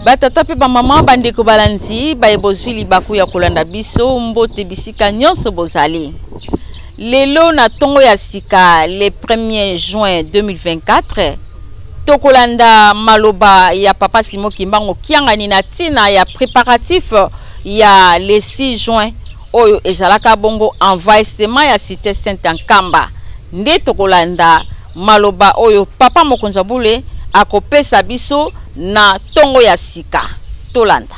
Batata mpe bamama, bandeko balandi baye bozwi libaku ya kolanda biso, mbote bisika nyonso bozali. Lelo na ntongo ya sika le 1er juin 2024, tokolanda maloba ya Papa Simon Kimbangu Kiangani na ntina ya préparatif ya le 6 juin oyo ezalaka bongo envahissement ya cité Sainte Nkamba. Nde tokolanda maloba oyo Papa Mokonzi wa Bule akopesa biso na tongo ya sika. Tolanda.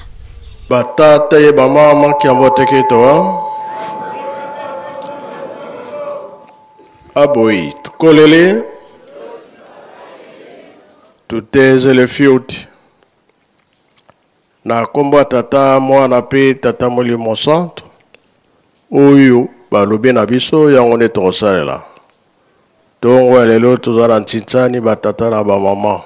Batata ye bamama kiambo teketoa aboyi tukolele tutezele fiuti na nkombo ya Tata, Mwana mpe Tata Molimo Santu. Oyo balobi na biso yango nde tokosalela. Ntongo ya lelo toza na ntintsani batata na bamama.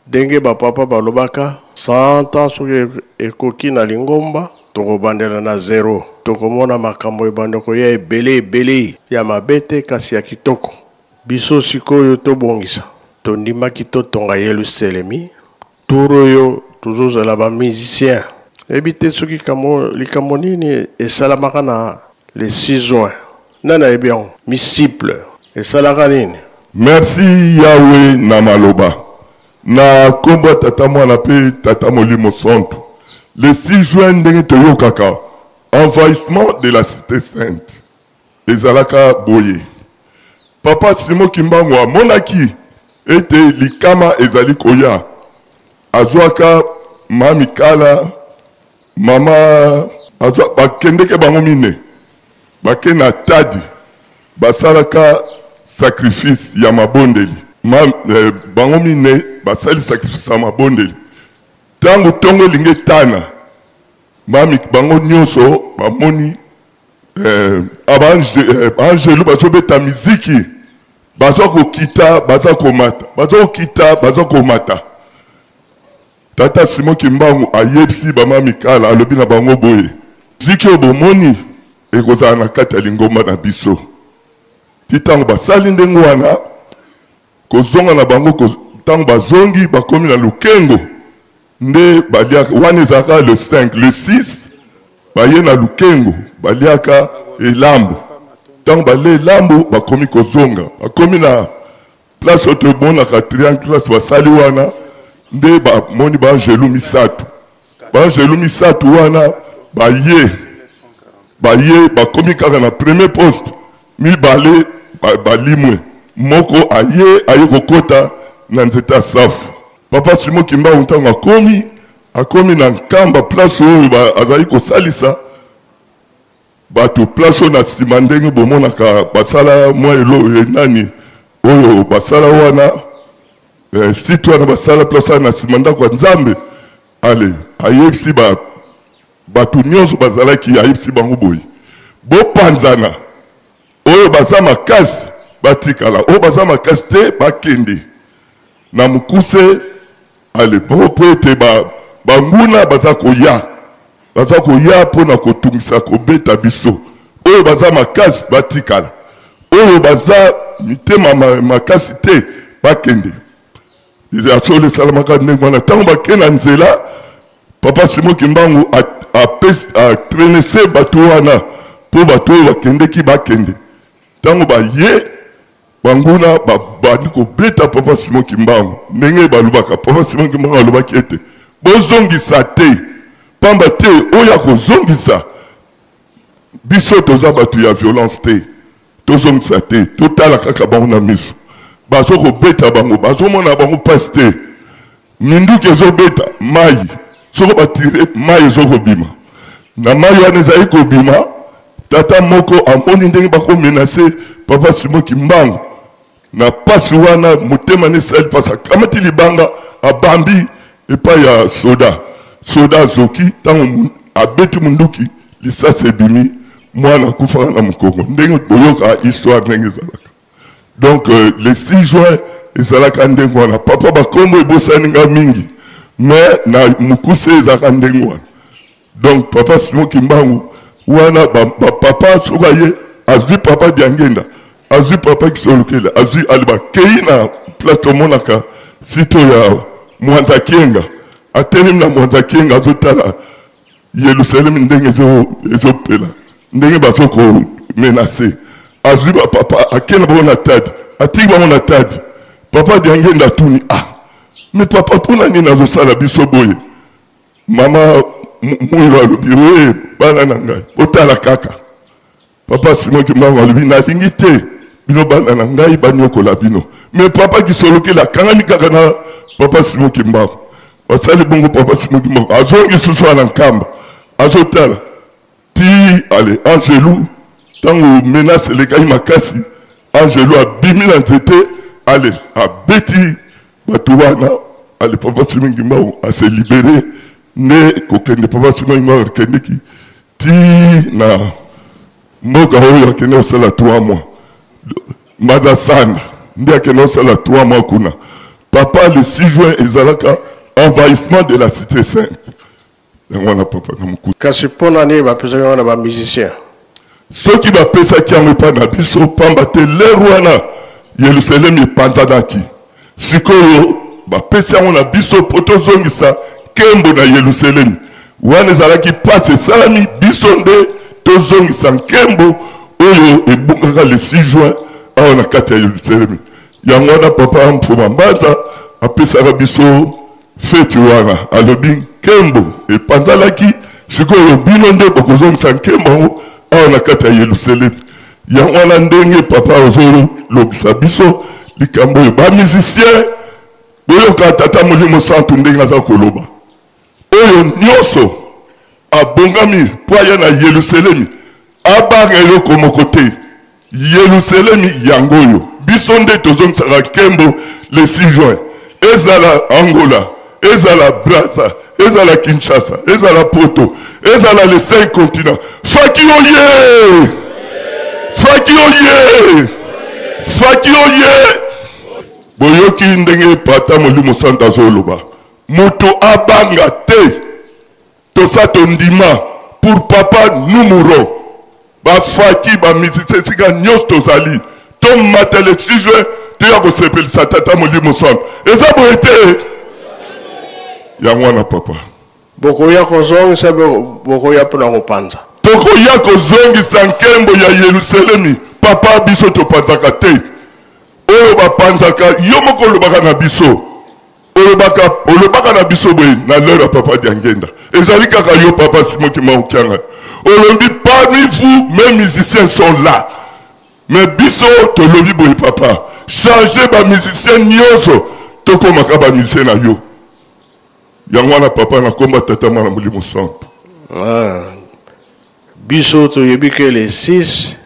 Ndenge bapapa balobaka 100 ans soki ekoki na lingomba tokobandela na zero. Tokomona makambo ebanda koya ebele ebele ya mabe te kasi ya kitoko. Biso sikoyo tobongisa. Tondimaki totonga Yelusalemi. Tour oyo tozozela ba musiciens. Nayebi te soki likambo nini esalamaka na le 6 juin. Nani ayebi yango? Misiple esalaka nini? Merci Yahweh na maloba. Na kombo ya Tata Mwana pe Tata Molimo Santu. Le 6 juin ndenge toyokaka envahissement de la cite sainte ezalaka boye. Papa Simon Kimbangu amonaki ete likama ezali koya. Azwaka ma Mikala, mama azwa, bakendeke bango mine, bake na Tadi, basalaka sacrifice ya mabondeli. Ma, eh, bango mine basali sacrifice ya mabondeli. Tango tongo elingi etana, mami bango nyonso bamoni eh, baangelu eh, bazobeta miziki, baza kokita baza komata, baza kokita baza komata. Tata Simon Kimbangu ayebisi bama Mikala, alobi na bango boye, miziki oyo bomoni ekozala na kati ya lingomba na biso. Ti ntango basali ndenge wana, kozonga na bango, ntango bazongi bakomi na Lukengo nde baliaka wana, ezalaka le 5 le 6 baye na Lukengo baliaka elambo. Ntango balie elambo bakomi kozonga, bakomi na place oyo tomonaka triangle, place basali wana nde bamoni baangelu misato. Baangelu misato wana baye, baye bakomi kaka na premier poste, mibale balimwe, moko aye, aye kokota na nzete ya safu. Papa Simon Kimbangu ntango akomi, akomi na Nkamba, place oyo azali kosalisa bato, place oyo na nsima ndenge bomonaka basala mwa elo nani oyo basala wana, site wana basala place wana na nsima ndako ya Nzambe. Ale ayebisi bato nyonso bazalaki, ayebisi bango boye, bopanzana, oyo baza makasi batikala, oyo baza makasi te bakende. Na mokuse, ale po ete banguna baza koya, baza koya mpo na kotungisa, kobeta biso. Oyo baza makasi batikala, oyo baza mitema makasi te bakende. Ya solo esalamaka ndenge wana. Ntango bake na nzela, Papa Simon Kimbangu atraînese bato wana mpo bato oyo bakendeki bakende. Ntango baye, banguna babandi kobeta Papa Simon Kimbangu. Ndenge balobaka, Papa Simon Kimbangu alobaki ete bozongisa te, pamba te oyo akozongisa biso toza bato ya violence te, tozongisa te, totala kaka bango na miso. Bazo kobeta bango, bazomona bango pasi te. Minduki ezobeta mai, soko batire mai ezokobima. Na mai wana ezali kobima, tata moko amoni ndenge bakomenase Papa Simon Kimbangu. Na pasi wana motema ne esali pasi, akamati libanga abambi epai ya soda. Soda azoki, ntango abeti munduki, lisasi ebimi, mwana akufaka na mokongo. Ndenge boyoka histoire ndenge ezalaka. Donc le 6 juin ezalaka ndenge wana. Papa bakombo ebosani nga mingi, mais na mokuse ezalaka ndenge wana. Donc Papa Simon Kimbangu wana ba papa soki aye azwi Papa Diangenda, azwi Papa Kisolokele, azwi ale bakei na place tomonaka site ya Mwanza Kienga. Atelemi na Mwanza Kienga azotala Yelusalemi ndenge ezopela, ndenge bazo ko menacer. Azwi ba papa ake na bango na Tadi, atiki bango na Tadi. Papa Diangenda atuni, ah mais papa mpona nini azosala biso boye? Mama Mwilo alobi, we bana na ngai botala kaka. Papa Simon Kimbangu alobi nalingi te bino bana na ngai banyokola bino. Mais papa Kisolokele akangami kaka na papa Simon Kimbangu. Basali bongo papa Simon Kimbangu azongi susu na Nkamba azotala ti ale Angelu ntango menace elekaki makasi Angelu abimi na nzete ale abeti bato wana ale papa Simon Kimbangu ase libere nde kokende papa Simon Kimbangu akendeki ti na mboka oyo akende kosala 3 mois mbaza sanda nde akende kosala 3 mois kuna papa le 6 juin ezalaka envahissement de la cité sainte yango wana papa na mokuta. Kasi mpo na nini bapesaki yango na ba musiciens? Soki bapesaki yango epai na biso pamba te lere wana Yelusalemi epanzanaki. Sikoyo bapesi yango na biso mpo tozongisa nkembo na Yelusalemi. Wana ezalaki mpasi esalami, biso nde tozongisa nkembo oyo ebungaka le 6 juin awa na kati ya Yelusalemi. Yango wana papa Mfuma Mbanza apesaka biso feti wana, alobi nkembo epanzanaki, sikoyo bino nde bokozongisa nkembo yango awa na kati ya Yelusalemi. Yango wana ndenge papa ozolobisa biso likambo oyo, ba musiciens boyoka tata Molimo Santu ndenge aza koloba, oyo nyonso abongami mpo aya na Yelusalemi abanga eloko moko te. Yelusalemi yango oyo biso nde tozongisaka nkembo le 6 juin, ezala Angola, ezala Brazza, ezala Kinshasa, ezala Poto, ezala les 5 continents. Faki oye! Faki oye! Faki oye! Boyoki ndenge Pata Molimo Santu azoloba, moto abanga te, tosa tondima, pour papa nous mourrons. Ba faki, ba musiciens esika nyonso tozali, tomata le 6 juin toya kosepelisa Tata Molimo Santu. Eza boye te? Yango wana papa. Bokoya kozongisa, bokoya mpo na kopanza. Tokoya kozongisa nkembo ya Yelusalemi. Papa, biso topanzaka te. Oyo bapanzaka, yo moko olobaka na biso. Olobaka, olobaka na biso boye na l'heure ya papa Diangenda. Ezali kaka yo papa Simon Kimbangu Kiangani. Olobi parmi vous mes musiciens sont là. Mais biso tolobi boye papa, changer ba musiciens nyonso tokomaka ba musiciens na yo. Yango wana papa na komba tata mwana Molimo Santu. Ah, biso toyebi ke le 6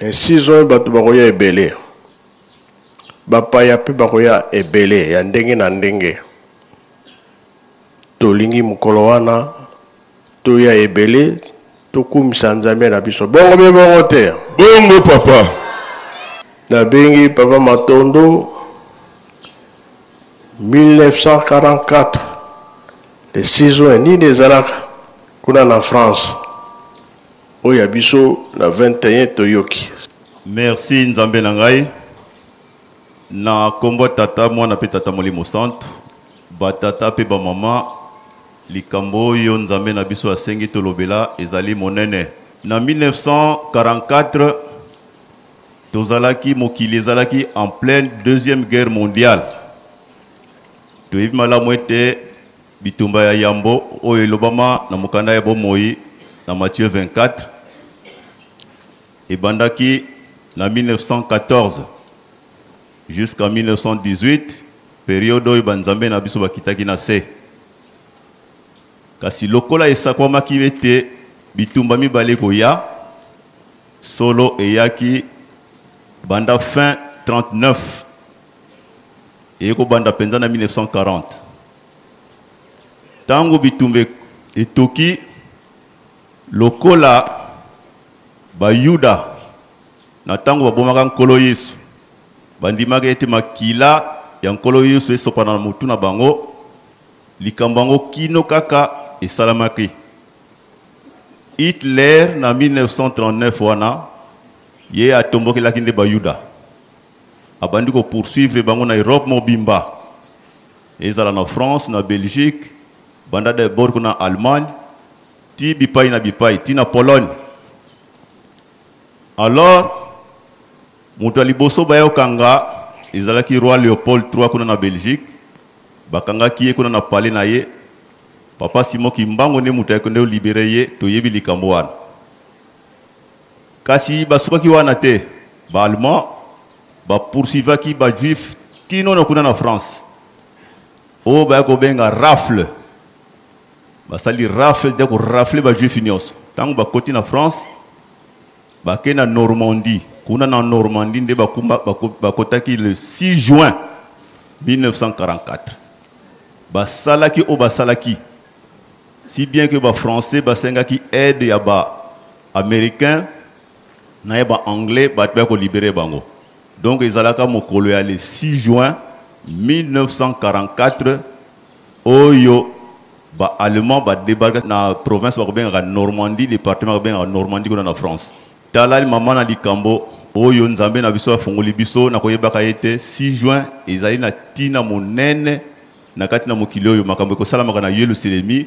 le 6 oyo bato bakoya ebele. Bapaya mpe bakoya ebele ya ndenge na ndenge. Tolingi mokolo wana toya ebele tokumisa Nzambe na biso. Bongo be bongo te? Bongo papa. Nabengi papa Matondo 1944 le 6 juin nini ezalaka kuna na France oyo ya biso na 21 toyoki. Merci Nzambe na ngai na kombo tata mwana pe tata molimo santu ba tata pe ba mama likambo oyo Nzambe na biso asengi tolobela ezali monene. Na 1944 tozalaki mokili ezalaki en pleine deuxième guerre mondiale. Toyebi malamu ete bitumba ya yambo oyo elobama na mokanda ya bomoi na Matthieu 24 ebandaki na 1914 jusqu'en 1918, periode oyo banzambe na biso bakitaki na se. Kasi lokola esakwamaki ete bitumba mibale ekoya, solo eyaki banda fin 39 eye kobanda mpenza na 1940. Ntango bitumba etoki, lokola Bayuda na ntango babomaka Nkolo Yesu, bandimaki ete makila ya Nkolo Yesu esopana na motu na bango, likambo yango kino kaka esalamaki. Hitler na 1939 wana, ye atombokelaki nde Bayuda. Abandi ko poursuivre bango na Europe mobimba. Ezala na France, na Belgique, banda d'abord kuna Allemagne, ti bipai na bipai, ti na Pologne. Alors, moto ya liboso bayokanga ezalaki roi Léopold III kuna na Belgique, bakangaki ye kuna na palais na ye. Papa Simon Kimbangu nde moto ayaki nde libérer ye, toyebi likambo wana. Kasi basukaki wana te, ba Allemand bapoursuivaki ba juif kino na kuna na France, oyo baya kobenga rafle. Basali rafle te korafle ba juif nyonso. Ntango bakoti na France, bake na Normandie. Kuna na Normandie nde bakotaki le 6 juin 1944. Basalaki oyo basalaki, si bien que ba Français basengaki aide ya ba Américain na ya ba Anglais, bato baya kolibérer bango. Donc ezalaka mokolo ya le 6 juin 1944 oyo ba Allemand badébarquer na province bakobengaka Normandie, département bakobengaka Normandie kuna na France. Tala mama na likambo oyo Nzambe na biso afungoli biso na koyebaka ete 6 juin ezali na ntina monene na kati na mokili oyo. Makambo ekosalamaka na Yelusalemi,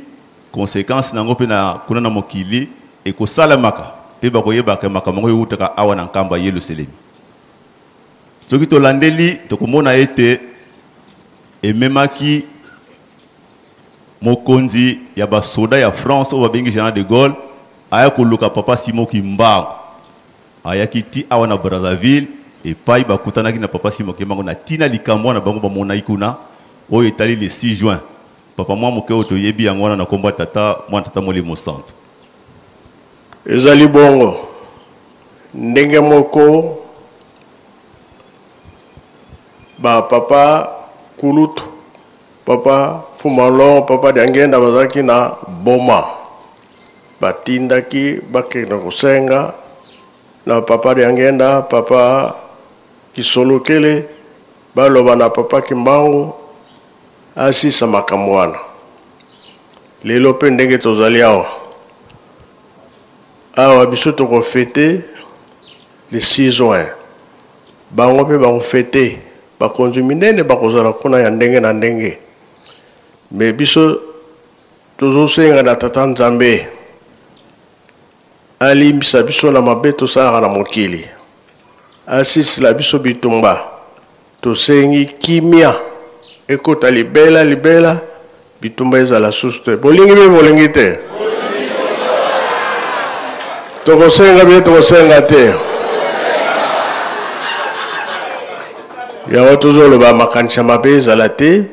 conséquence nango mpe na kuna na mokili ekosalamaka mpe bakoyebaka makambo yango eutaka awa na nkambo ya Yelusalemi. Soki tolandeli, tokomona ete ememaki mokonzi ya basoda ya France oyo babengi Général de Gaulle aya koluka papa Simon Kimbangu. Ayaki ti awa na Brazzaville epai bakutanaki na papa Simon Kimbangu na ntina likambo wana bango bamonaki kuna oyo etali le 6 juin. Papa, mwa moke oyo toyebi yango wana na nkombo ya Tata, Mwana, Tata Molimo Santo. Ezali bongo ndenge moko bapapa kulutu, papa Fumalon, papa Diangenda bazalaki na Boma, batindaki bakende kosenga na papa Diangenda, papa Kisolokele, baloba na papa Kimbangu asisa makambo wana. Lelo mpe ndenge tozali awa awa, biso tokofêter le 6 juin, bango mpe bakofêter. Bakonzi minene bakozala kuna ya ndenge na ndenge. Me biso tozosenga na Tata Nzambe alimbisa biso na mabe tosalaka na mokili, asisila biso bitumba. Tosengi kimia ekota libela libela, bitumba ezala susu te. Bolingi mpe bolingi te, tokosenga bie, tokosenga te. Yango tozoloba, makanisi ya mabe ezala te.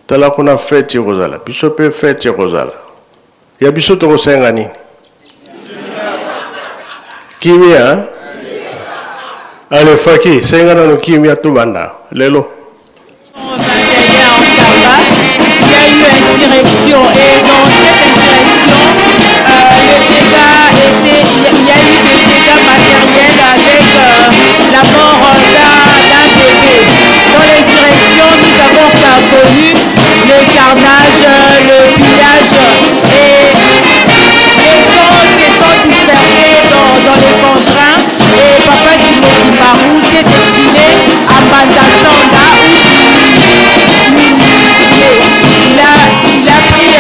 Tala kuna, fête ekozala, biso mpe fête ekozala ya biso. Tokosenga nini? Kimia. Ale faki, senga nano kimia, tobanda lelo. Il y a eu insurrection et dans cette insurrection, le dégât était, il y a eu des dégâts matériels avec la mort d'un bébé. Dans l'insurrection, nous avons connu le carnage, le pillage et les gens se sont dispersés dans les contraints et papa Simon Kimbangu s'est exilé à Mbanza-Sanga où il a pris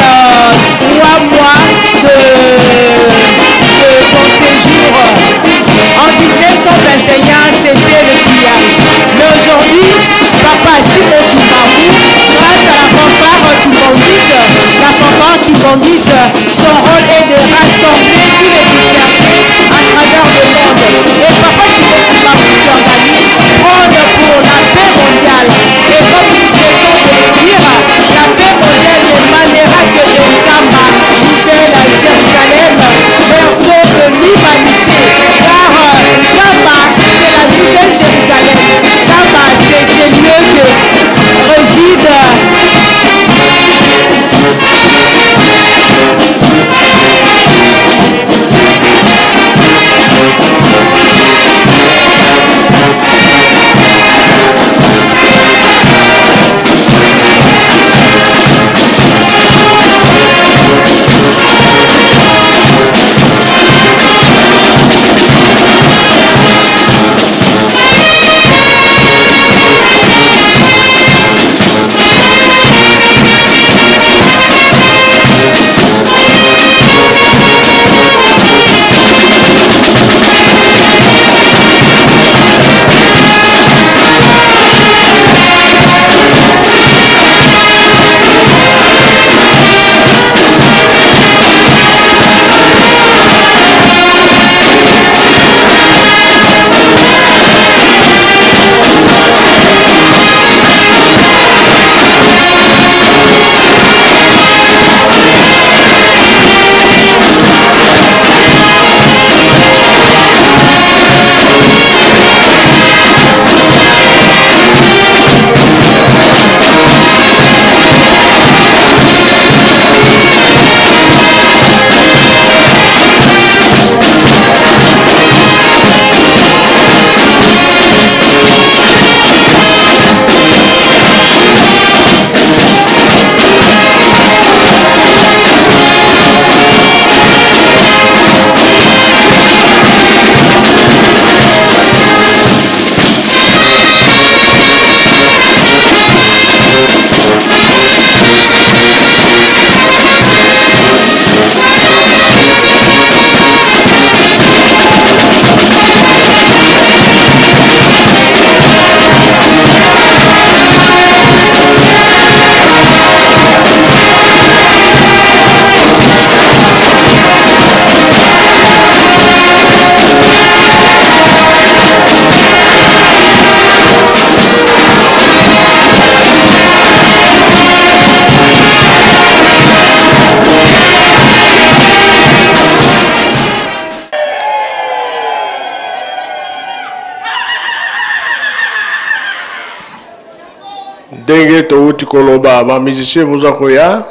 Ndenge towuti koloba, ba musiciens boza koya,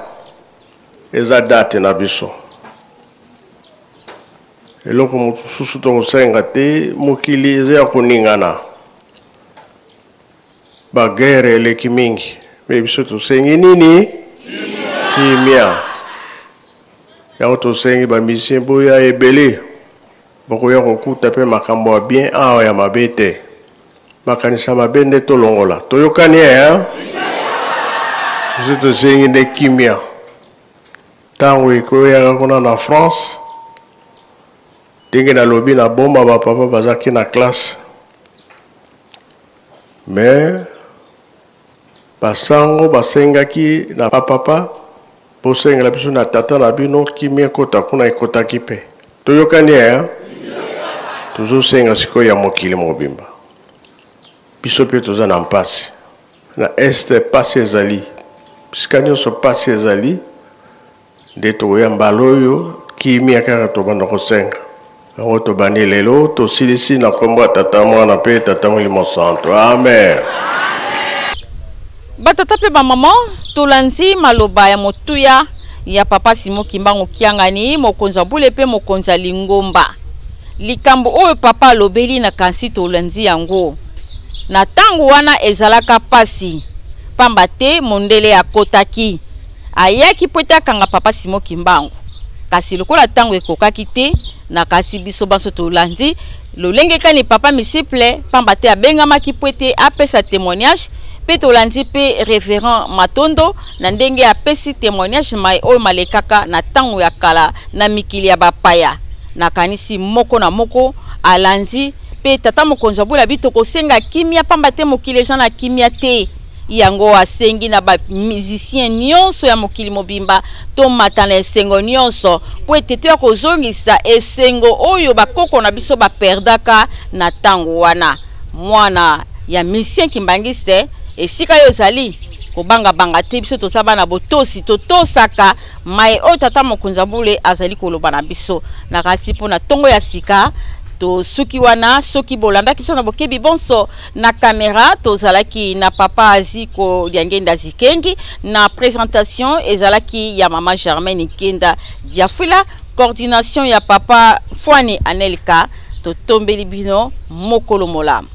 eza date na biso. Eloko mosusu tokosenga te, mokili eza ya koningana, ba guerre eleki mingi, me biso tosengi nini? Kimia. Yango tosengi ba musiciens boya ebele, bokoya kokuta mpe makambo ya bien awa, ya mabe te. Makanisa mabe nde tolongola. Toyokani eh? Biso tosengi nde kimia. Ntango ekoyaka kuna na France, ndenge nalobi na Boma, bapapa bazalaki na classe, mais basango basengaki na bapapa: bosengela biso na tata na bino kimia ekota kuna. Ekotaki mpe. Toyokani eh? Tozosenga sikoyo ya mokili mobimba. Biso mpe toza na mpasi na Est, mpasi ezali bisika nyonso, mpasi ezali nde tokoya mbala oyo kimia kaka tobanda kosenga yango. Tobandi lelo, tosilisi na nkombo ya Tata, Mwana mpe Tata Molimo Santo. Amen. Batata mpe bamama, tolandi maloba ya motuya ya Papa Simo Kimbangu Kiangani, mokonzi ya bule mpe mokonzi ya lingomba. Likambo oyo papa alobeli na kasi tolandi yango. Na ntango wana ezalaka pasi, pamba te mondele akotaki, ayaki mpo ete akanga Papa Simo Kimbangu, kasi lokola ntango ekokaki te. Na kasi biso banso tolandi lolenge kani papa Misiple, pamba te abengamaki mpo ete apesa témoignage, mpe tolandi mpe révérend Matondo na ndenge apesi témoignage mai oyo malekaka na ntango ya kala na mikili ya bapaya. Nakanisi moko na moko alandi. Mpe tata mokonzi abula bi tokosenga kimia, pamba te mokili eza na kimia te. Yango asengi na bamusicien nyonso ya mokili mobimba tomata na esengo nyonso mpo ete toya kozongisa esengo oyo bakoko na biso baperdaka na ntango wana. Mwana ya musicien kimbangiste, esika yo ozali, kobangabanga te. Biso toza bana botosi, totosaka maye oyo tata mokonzi ya bule azali koloba na biso. Na kasi mpo na ntongo ya sika tosuki wana. Soki bolandaki biso na bokebi bonso, na kamera tozalaki na papa Aziko Liangenda Zikengi, na présentation ezalaki ya mama Germaine Nkenda Diafwila, coordination ya papa Fwani Anelka. Totombeli bino mokolo molamu.